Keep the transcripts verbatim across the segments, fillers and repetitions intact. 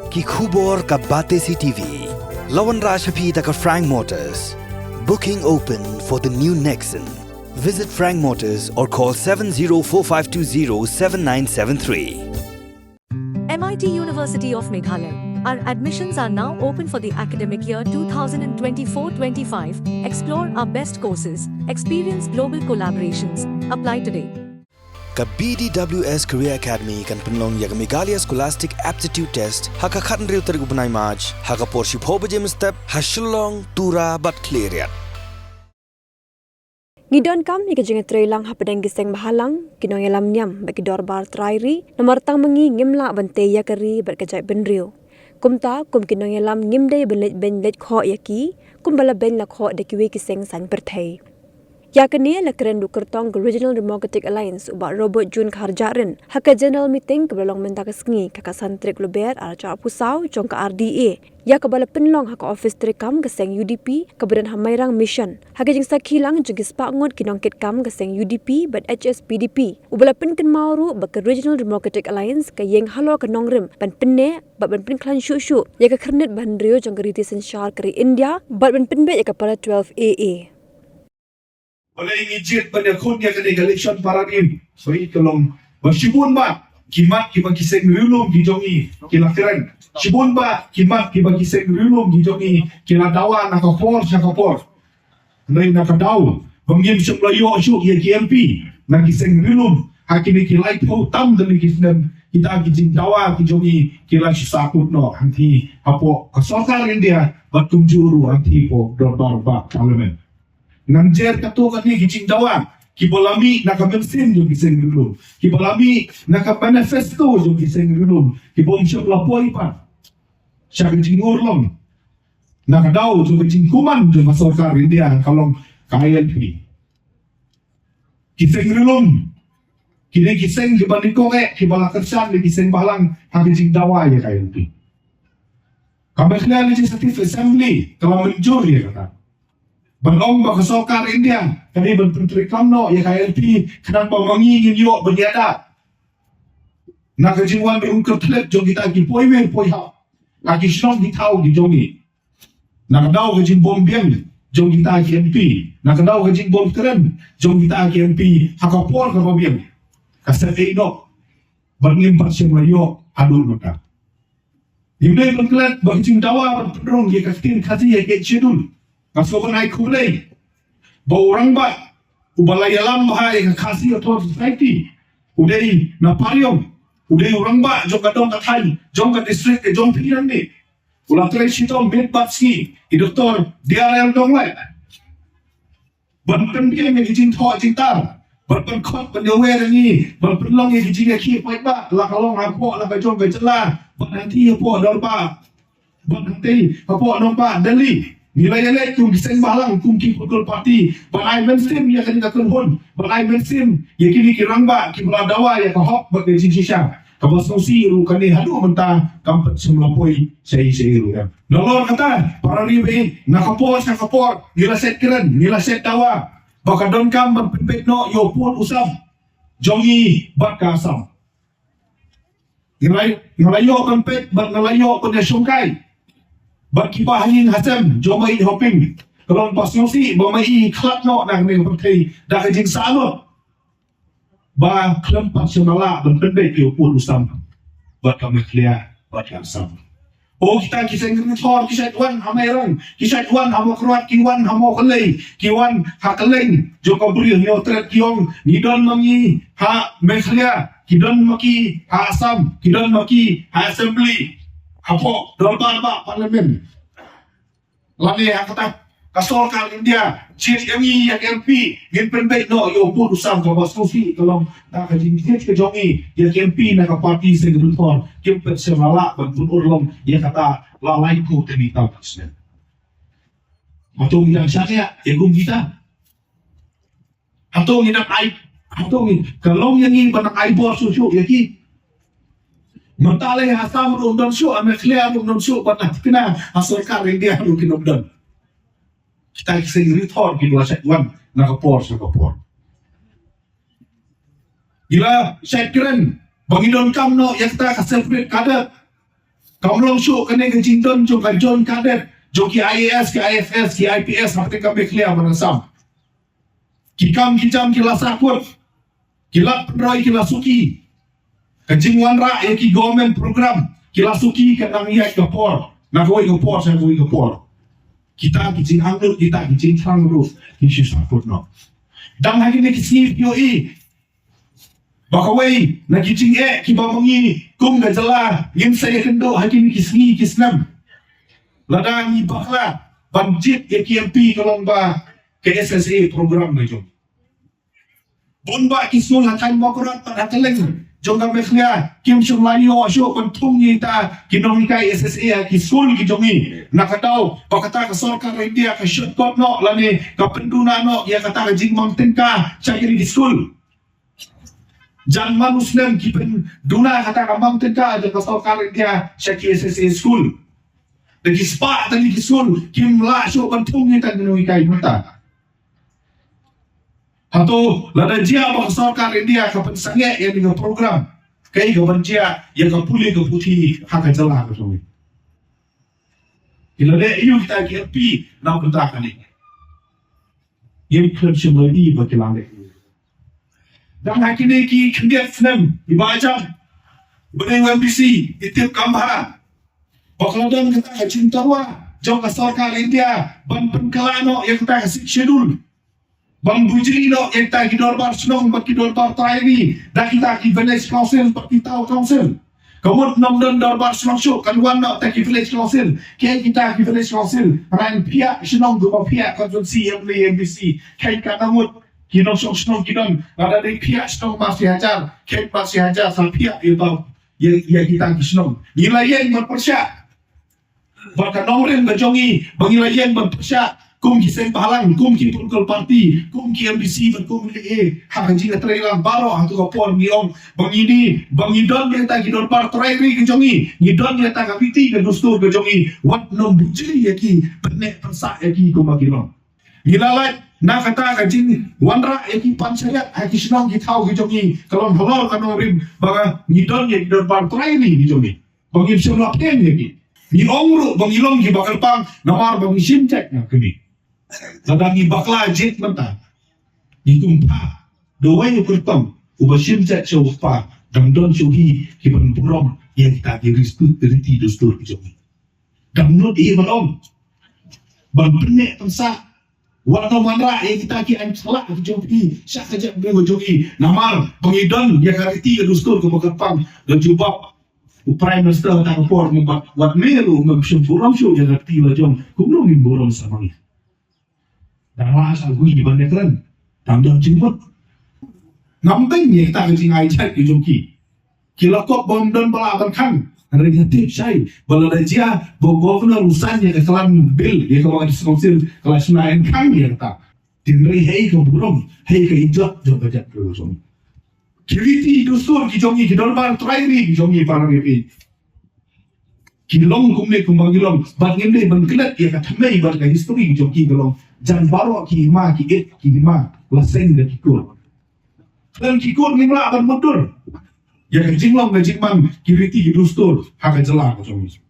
Ki khubor ka Batesi T V. La wanrah sha phi da ka Frank Motors. Booking open for the new Nexon. Visit Frank Motors or call seven zero four five two zero seven nine seven three. M I T University of Meghalaya. Our admissions are now open for the academic year twenty twenty-four twenty-five. Explore our best courses, experience global collaborations. Apply today. Ka B D W S Career Academy kan pynlong ïa ka Meghalaya Scholastic Aptitude Test ha ka khathynriew tarik u bnai March ha ka por shiphew baje mynstep ha Shillong, Tura bad Khliehriat. Ngi donkam ïa ka jingïatreilang hapdeng ki seng bhalang, ki nongïalam niam bad ki dorbar trai ri, namar tang ma ngi ngim lah ban tei ïa ka ri bad ka jaitbynriew. Kumta, kum ki nongïalam ngim dei ban leit beiñ leit khoh ïa ki, kumba la beiñ la khoh da kiwei ki seng saiñ pyrthei. Ïa kane la kren da u kyrtong ka Regional Democratic Alliance u Bah Robert June Kharjahrin ha ka general meeting kaba la long mynta ka sngi ka khatsan tarik Lber arhajar arphew saw jong ka R D A, ïa kaba la pynlong ha ka ophis treikam ka seng U D P kaba don ha Mairang Mission, ha ka jingsakhi lang jong ki spah ngut ki nongkitkam ka seng U D P bad H S P D P, uba la pynkynmaw ruh ba ka Regional Democratic Alliance ka ïeng halor ka nongrim ban pynneh bad ban pynkhlaiñ shuh shuh ïa ka khyrnit ba hynriew jong ka riti synshar ka ri India bad ban pynbeit ïa ka para twelve A A. Balei ngi jied ban ïakhun ïa kane ka election para ri? Soi ka long ba shibun bah ki mat kiba ki seng ri lum ki jong ngi ki la kren. Shibun bah ki mat kiba ki seng ri lum ki jong ngi ki la dawa na ka por sha ka por. Hynrei na ka daw ba ngim shym la ïoh shuh ïa ki M P na ki seng ri lum ha kine ki laiphew tam tylli ki snem, kita ki jingdawa ki jong ngi ki la shu sahkut noh hangtei hapoh ka sorkar India bad kumjuh ruh hangtei hapoh dorbar bah Parliament. Ngan jer katto katne ki jingdawa kiba la mih na ka mynsiem jong ki seng ri lum, kiba la mih na ka manifesto jong ki seng ri lum, kiba ym shym la poi pat sha ka jingurlong na ka daw jong ka jingkuman jong ka sorkar India ka long ka I L P. Ki seng ri lum, ki dei ki seng kiba nyngkong eh kiba la kyrshan da ki seng bhalang ha ka jingdawa ïa ka I L P. Ka Meghalaya Legislative Assembly ka la mynjur ïa kata. Ban ong ba ka sorkar India ka dei ban pyntreikam noh ïa ka I L P khnang ba ma ngi ngin ïoh ban ïada na ka jingwan rung kyrthlet jong kita ki poiwei poihap ha ki shnong ki thaw ki jong ngi. Na ka daw ka jingbym biang jong kita ki M P, na ka daw ka jingbym kren jong kita ki M P ha ka por kaba biang, ka sep ei noh bad ngim pat shym la ïoh haduh mynta. Ngim dei ban klet ba ka jingdawa ban pynrung ïa ka ktien Khasi ha ka Schedule. Nga sngewbha ban ai khublei ba u rangbah uba la ïalam bha ïa ka Khasi Authors' Society u dei na Pariong, u dei u rangbah jong ka dong ka thaiñ, jong ka district ka jong phi nangne. U la trei shitom miet bad sngi, i Doktor D R L Donglait, ban pynbiang ïa ki jingthoh jingtar, ban pynkhot ban ïawer ïa ngi, ban pynlong ïa ki jingïakhih paidbah, la ka long hapoh la ka jong ka jylla bad hangtei hapoh dorbar, bad hangtei hapoh nongbah Delhi. Ngi la ïaleit kum ki seng bhalang, kum ki political party, ban ai mynsiem ïa kane ka kynhun, ban ai mynsiem ïa kine ki rangbah kiba la dawa ïa ka hok bad ka jingshisha. Kaba sngewsih ruh kane haduh mynta kam pat shym la poi shaei shaei ruh em. Nalor kata, para ri baieit, na ka por sha ka por ngi la shait kren, ngi la shait dawa ba ka donkam ban pynbeit noh ïa u pud u sam jong ngi bad ka Assam. Nga la, nga la ïoh ban peit bad nga la ïoh ban ïashongkai bad kiba ha ïing ha sem jong Maieit Hoping. Ka long ba sngewsih ba ma i khlad noh na kane ka pyrthei da ka jingsahlut ba khlem pat shym la lah ban pynbeit ïa u pud u sam bad ka Meghalaya bad ka Assam. O kita ki seng ri thor ki shait wan ha Mairang, ki shait wan ha Mawkyrwat, ki wan ha Mawkyllei, ki wan ha kylleng jong ka Bri Hynñiewtrep, ki ong ngi don ma ngi ha Meghalaya, ki don ma ki ha Assam, ki don ma ki ha Assembly, hapoh dorbar bah Parliament. Lane ha kata ka sorkar India jied ïa ngi ïa ka M P, ngin pynbeit noh ïa u pud u sam. Kaba sngewsih ka long da ka jingjied ka jong ngi ïa ka M P na ka party seng ri thor kim pat shym la lah ban pynurlong ïa kata la laiphew tylli tam snem. Hato ngi dang shaniah ïa kum kita? Hato ngi dang ai, hato ngi, ka long ïa ngi ban dang ai bor shuh shuh ïa ki? Mynta lei ha Assam ruh ym don shuh, ha Meghalaya ruh ym don shuh, bad na thikna ha sorkar India ruh kin ym don. Kita ki seng ri thor ki la shait wan na ka por sha ka por. Ngi la shait kren ba ngi donkam noh ïa kata ka separate cadre. Kam long shuh kane ka jingdon jong ka jong cadet, jong ki I A S, ki I F S, ki I P S, hapdeng ka Meghalaya bad Assam. Ki kam ki jam ki la sahkut, ki la pynroi, ki la suki. Ka jingwanrah ïa ki government program, ki la suki, ka nang ïaid ka por na kawei ka por sha kawei ka por. Kita ki jingangnud, kita ki jingthrang ruh ki shu sahkut noh. Dang ha kine ki sngi phi ïohi ba kawei na ki jingeh kiba ma ngi kum ka jylla ngin sa ïakynduh ha kine ki sngi ki snem, lada ngi bakla ban jied ïa ki M P, ka long ba ka S S A program ka jong. Bun bah ki skul ha thaiñ Mawkyrwat bad ha kylleng jong ka Meghalaya kim shym la ïoh shuh ban thung ïa kita ki nonghikai S S A ha ki skul ki jong ngi, na ka daw ba kata ka sorkar India ka shortcut noh lane ka pynduna noh ïa kata ka jingmang tyngka sha kine ki skul. Jan man u snem ki pynduna kata ka mang tyngka jong ka sorkar India sha ki S S A skul. Da ki spah tylli ki skul kim lah shuh ban thung ïa kita ki nonghikai mynta. Hato lada jia ba ka sorkar India ka pynsangeh ïa kane ka program, kaei kaban jia ïa ka pule ka puthi ha ka jylla ka jong ngi? Ki la leh aïu kita ki M P na ka bynta kane? Ngim khlem shym la ïohi ba ki la leh. Dang ha kine ki khyndiat snem, i Bah Jam, ba dei u M D C, i Tip Kambha, ba ka la don kata ka jingtyrwa jong ka sorkar India ban pynkylla noh ïa kata ka Sixth Schedule, ban bujli noh ïa kita ki dorbar shnong bad ki dorbar trai ri da kita ki village council bad ki town council. Ka mut ym don dorbar shnong shuh, kan wan noh kita ki village council. Kiei kita ki village council? Hynrei phiah shnong, kiba phiah constituency, M L A, M D C, kiei ka nang mut? Ki nongshong shnong ki don, lada dei phiah shnong ma shi hajar, kiei ma shi hajar, sa phiah ïa ba ïa, ïa kita ki shnong. Ngi la ïeng ban pyrshah bad ka nongrim ka jong ngi ba ngi la ïeng ban pyrshah kum ki seng bhalang, kum ki political party, kum ki M D C bad kum ki M L A ha ka jingïatreilang baroh. Ha tu ka por ngi ong ba ngi ni, ba ngi don ïa kita ki dorbar trai ri ka jong ngi, ngi don ïa kita ka riti ka dustur ka jong ngi, wat nym bujli ïa ki, pynneh pynsah ïa ki kumba ki long. Ngi la lait na kata ka jingwanrah ïa ki panchayat ha ki shnong ki thaw ki jong ngi, ka long halor ka nongrim ba ngi don ïa ki dorbar trai ri ki jong ngi. Ba ngim shym la pdiang ïa ki. Ngi ong ruh ba ngi long kiba kyrpang namar ba ngi shim jait na kane. Lada ngi bakla jied mynta, ngi kum pha da uwei u kyrtong uba shim jait sha u kpa, dang don shuh hi kiban burom ïa kita ki riti, riti dustur ki jong ngi. Dang nud hi ban ong, ban pynneh pynsah, wat nym wanrah ïa kita ki aiñ shlak ki jong phi sha ka jaitbynriew jong ngi namar ba ngi don ïa ka riti ka dustur kaba kyrpang. Da jubab u Prime Minister ha kata ka por, mynba wat me ruh mem shym burom shuh ïa ka riti la jong, kumno ngin burom sa ma ngi? Dang lah sa hui ban ïakren, dang don jingmut. Ngam beiñ ïa kita ki jingai jait ki jong ki. Ki la kop ba ym don ba lah ban khang. Hynrei nga tip shai ba lada jia ba u Governor u sign ïa ka klan bill ïa kaba ka District Council ka la shna ïa ka khang ïa kata. Hynrei hei ka burom, hei ka ijot jong ka jaitbynriew jong ngi. Ki riti dustur ki jong ngi, ki dorbar trai ri ki jong ngi, para ri, ki long kumne kumba ngi long. Bad ngim dei ban klet ïa ka thymmei bad ka history ki jong ki, ka long jan baroh ki hima ki ïit ki hima la seng da ki kur. Khlem ki kur ngim lah ban mutdur ïa ka jinglong ka jingman, ki riti ki dustur ha ka jylla ka jong ngi.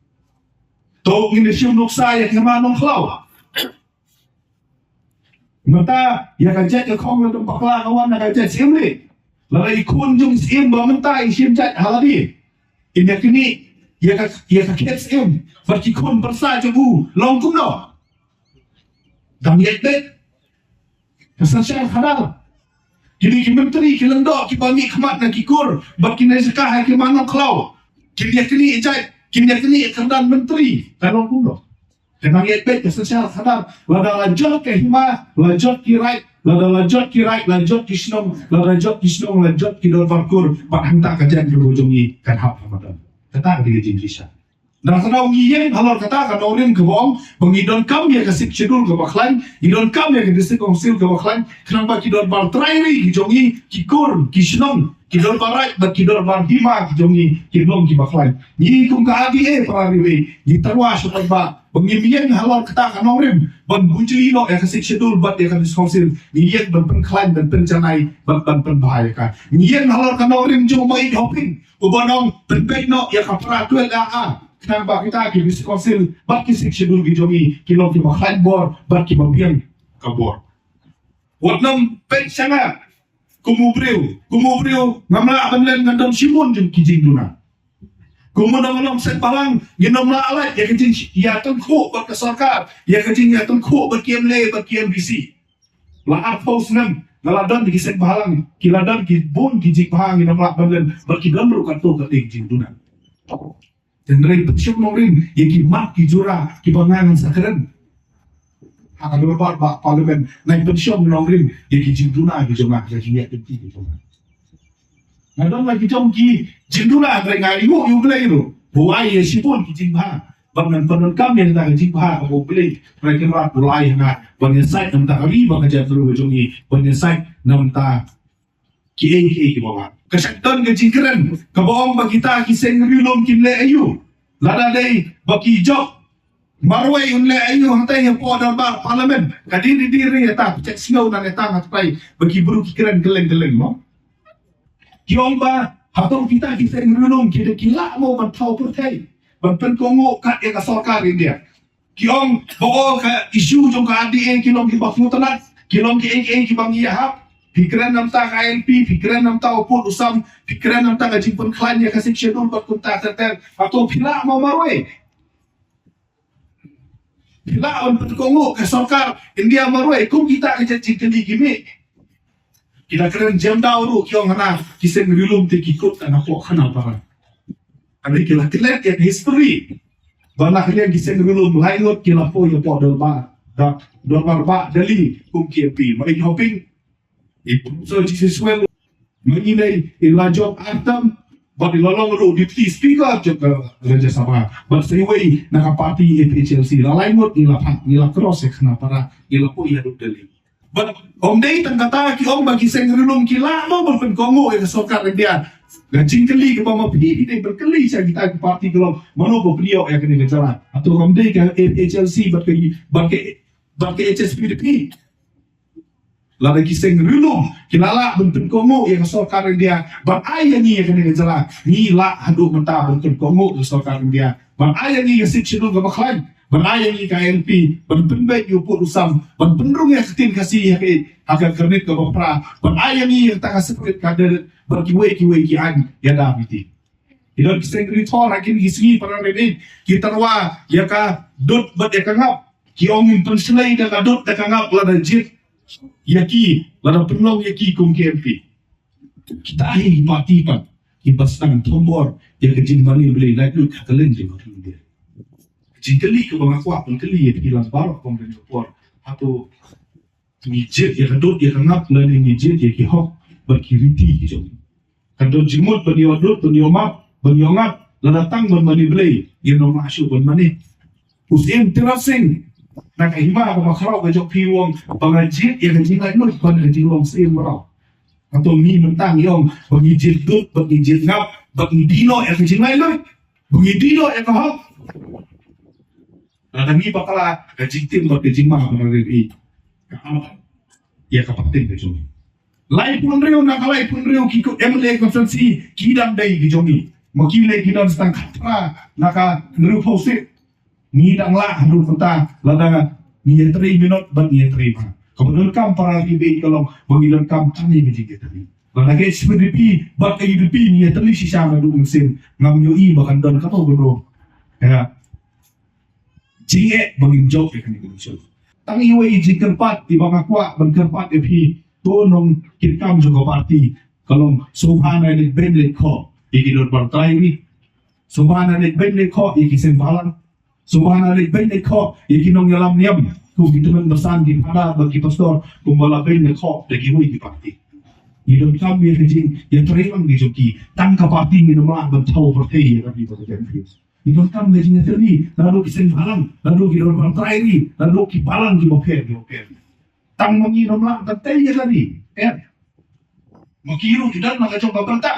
To ngin ïa shim nuksa ïa ka hima Nongkhlaw. Mynta ïa ka jait ka khong la dang bakla ka wan na ka jait Syiem lei. Lada i khun jong Syiem ba mynta i shim jait ha lade, in ïa knieh ïa ka, ïa ka khet Syiem bad ki khun pyrsa jong u, long kumno? Dang ïaid beit ka synshar khadar. Kine ki myntri ki lyngdoh kiba mih khmat na ki kur bad kine jaka ha ki hima Nongkhlaw, kin ïa knieh jait, kin ïa knieh kyrdan myntri, ka long kumno? Ka nang ïaid beit ka synshar khadar. Lada la jot ka hima, la jot ki raid, lada la jot ki raid, la jot ki shnong, lada la jot ki shnong, la jot ki dorbar kur, bad hangta ka jaitbynriew jong ngi kan hap ha madan. Kata ka dei ka jingbishar. Namar kata ngi ïeng halor kata ka nongrim kaba ong ba ngi donkam ïa ka Sixth Schedule kaba khlaiñ, ngi donkam ïa ka District Council kaba khlaiñ, khnang ba ki dorbar trai ri ki jong ngi, ki kur, ki shnong, ki dorbar raid bad ki dorbar hima ki jong ngi kin long kiba khlaiñ. Ngi kum ka R D A para ri wei ngi tyrwa shaphang ba, ba ngim ïeng halor kata ka nongrim ban bujli noh ïa ka Sixth Schedule bad ïa ka District Council. Ngi ïeng ban pynkhlaiñ, ban pynjanai, ban, ban pynbha ïa ka. Ngi ïeng halor ka nongrim jong u Bah Ïeit Hoping uba ong pynbeit noh ïa ka para twelve A A. Tang ba kita ki District Council bad ki Sixth Schedule ki jong ngi ki long kiba khlaiñ bor bad kiba biang ka bor. Wat nym peit sha nga kum u briew, kum u briew ngam lah ban len ngan don shibun jong ki jingduna. Kum u nongïalam seng bhalang ngin nym lah lait ïa ka jingïatyngkhuh bad ka sorkar, ïa ka jingïatyngkhuh bad ki M L A bad ki M D C. La arphew snem nga la don ki seng bhalang, ki la don ki bun ki jingbha, ngin nym lah ban len bad ki don ruh katto katne ki jingduna. Hynrei pynshong nongrim ïa ki mat ki jura kiba nga ngan sa kren ha ka dorbar ba Parliament, nai pynshong nongrim ïa ki jingduna ki jong nga, ïa ki jingïaid lynti ki jong nga. Nga don la ki jong ki jingduna, hynrei nga ïoh ïa U Blei ruh ba u ai ïa shibun ki jingbha. Ba ngan pyndonkam ïa kata ka jingbha kaba U Blei Trai Kynrad u la ai ha nga ban ïasaid na bynta ka ri bad ka jaitbynriew ka jong ngi, ban ïasaid na bynta kiei kiei kiba bha. Ka shah don ka jingkren kaba ong ba kita ki seng riewlum kin leh aïu lada dei ba ki jop marwei, un leh aïu hangtai hapoh dorbar Parliament. Ka dei dei dei ri ata pyncheck sngew na neta nga trai ba ki briew ki kren kylleng kylleng mo. Ki ong ba hato kita ki seng riewlum ki dei ki lah mo ban thaw pyrthei, ban pynkohnguh kat ïa ka sorkar India. Ki ong ba o ka issue jong ka R D A ki long kiba sngewtynnat, ki long kiei kiei kiba ngi ïahap. Phi kren na bynta ka I L P, phi kren na bynta u pud u sam, phi kren na bynta ka jingpynkhlaiñ ïa ka Sixth Schedule bad kumta ter ter. Hato phi lah mo marwei? Phi lah ban pynkohnguh ka sorkar India marwei? Kum kita ki jait jingkylli ki mih. Ki la kren jem daw ruh ki ong hana ki seng riewlum te ki kut ka na poh khana para. Hynrei ki la klet ïa ka history ba na ka liang ki seng riewlum laingut ki la poi hapoh dorbar, da dorbar ba Delhi kum ki M P. Ma i Hoping, i Professor G C Swell, ma i nei i la jop ar term bad i la long ruh Deputy Speaker jong ka Rajya Sabha. Bad sa iwei na ka party A P H L C, la laingut i la phah, i la cross ïa khana para, i la poi haduh Delhi. Bad ym dei tang kata, ki ong ba ki seng riewlum ki lah mo ban pynkohnguh ïa ka sorkar India. Ka jingkylli kaba ma phi phi dei ban kylli sha kita ki party ka long mano ba pynïoh ïa kane ka jylla. Hato ym dei ka A P H L C bad ka, bad ka, bad ka H S P D P? Lada ki seng riewlum ki la lah ban pynkohnguh ïa ka sorkar India ban ai ïa ngi ïa kane ka jylla, ngi lah haduh mynta ban pynkohnguh ïa ka sorkar India ban ai ïa ngi ïa ka Sixth Schedule kaba khlaiñ, ban ai ïa ngi ka I L P, ban pynbeit ïa u pud u sam, ban pynrung ïa ka ktien Khasi ïa ka, ha ka kyrnit kaba phra, ban ai ïa ngi ïa kata ka separate cadre bad kiwei kiwei ki aiñ ïada biti. Ki don ki seng riewthor ha kine ki sngi para rebit, ki tyrwa ïa ka dud bad ïa ka ngap. Ki ong ngin pynshlei da ka dud da ka ngap lada jied ïa ki, lada pynlong ïa ki kum ki M P. Kita hi ki party pat kiba sdang thombor ïa ka jingmane blei laitluid ha ka liang jong ka India. Jingkylli kaba nga kwah ban kylli ïa phi lang baroh kum ka por, hato ngi jied ïa ka dud ïa ka ngap lane ngi jied ïa ki hok bad ki riti ki jong ngi? Kan don jingmut ban ïoh dud, ban ïoh map, ban ïoh ngap, lada tang ban mane blei, ngin ym lah shuh ban mane. U Syiem Tirot Sing na ka hima kaba khraw ka jong phi u ong ba nga jied ïa ka jinglaitluid ban ka jinglong syiem mraw. Hato ngi mynta ngi ong ba ngi jied dud, ba ngi jied ngap, ba ngi die noh ïa ka jinglaitluid, ba ngi die noh ïa ka hok? Lada ngi bakla, ka jingtim bad ka jingma ba ngi ïohi ka am ïa ka pateng ka jong ngi. Laiphew hynriew na ka laiphew hynriew ki M L A constituency ki dang dei ki jong ngi. Ma ki lei ki don tang khatphra na ka hynriewphew seat. Ngi dang lah haduh mynta lada ngi ïatrei minot bad ngi ïatrei bha. Kaba donkam para rebit ka long ba ngi donkam tang ïa ka jingïatrei. Lada ka H P D P bad ka U D P ngi ïatrei shisha naduh mynsiem, ngam ïohi ba kan don kato ka dor. Ïa. Jingeh ba ngin jop ïa kane ka election. Tang iwei i jingkyrpad iba nga kwah ban kyrpad ïa phi, to nongkitkam jong ka party, ka long sngewbha nai leit beiñ leit khoh ïa ki dorbar trai ri. Sngewbha nai leit beiñ leit khoh ïa ki seng bhalang. Sngewbha nai leit beiñ leit khoh ïa ki nongïalam niam, kum ki tymmen basan, ki phadar bad ki pastor, kumba la beiñ leit khoh da kiwei ki party. Ngi donkam ïa ka jingïatreilang ki jong ki. Tang ka party ngin ym lah ban thaw pyrthei ïa ka ri bad ka jaitbynriew. Ngi donkam ka jingïatreilang naduh ki seng bhalang, naduh ki dorbar trai ri, naduh ki balang kiba pher kiba pher. Tang ma ngi ngim lah ban tei ïa ka ri. Em. Ma ki ruh ki don la ka jong ka bynta.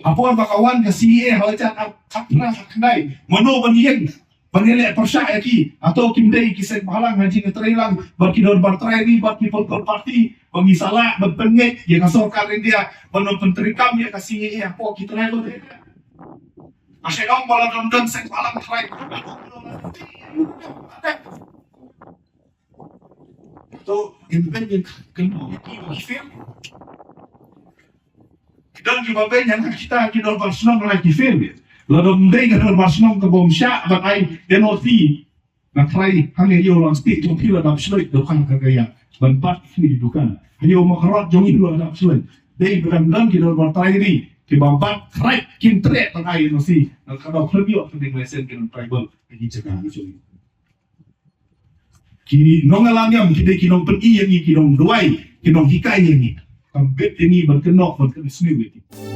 Hapor ba ka wan ka C A A ha la jan ap khatphra khatkhyndai, mano ban ïeng ban ïaleh pyrshah ïa ki? Hato kim dei ki seng bhalang ha jingïatreilang bad ki dorbar trai ri bad ki political party ba ngi sa lah ban pynngeit ïa ka sorkar India ban ym pyntreikam ïa ka C A A hapoh ki tribal area? Ka sha ong ba la don don seng palang trai. To, in ben in kan ki ba ki fail. Ki don ki ba ben yang kita ki dorbar shnong la ki fail. La don dei ka dorbar shnong ka bom sha ban ai N O C. Na trai hangne ïoh lang stik jong ki la dap shloi dukan ka kaya. Ban bat ki dukan. Ïoh makarot jong ki la dap shloi. Dei ba don don ki dorbar trai ri. Ki ba bat trai kin tre tang ai N O C. Na ka dau khlem ïoh ka ding lesen ki don tribal. Ki jaka ki jong ki. Ki nongïalam ïam ki dei ki nongpyni ïa ngi, ki nongduwai, ki nonghikai ïa ngi. Kam bit ïa ngi ban kynnoh ban kynnoh sniew ïa ki.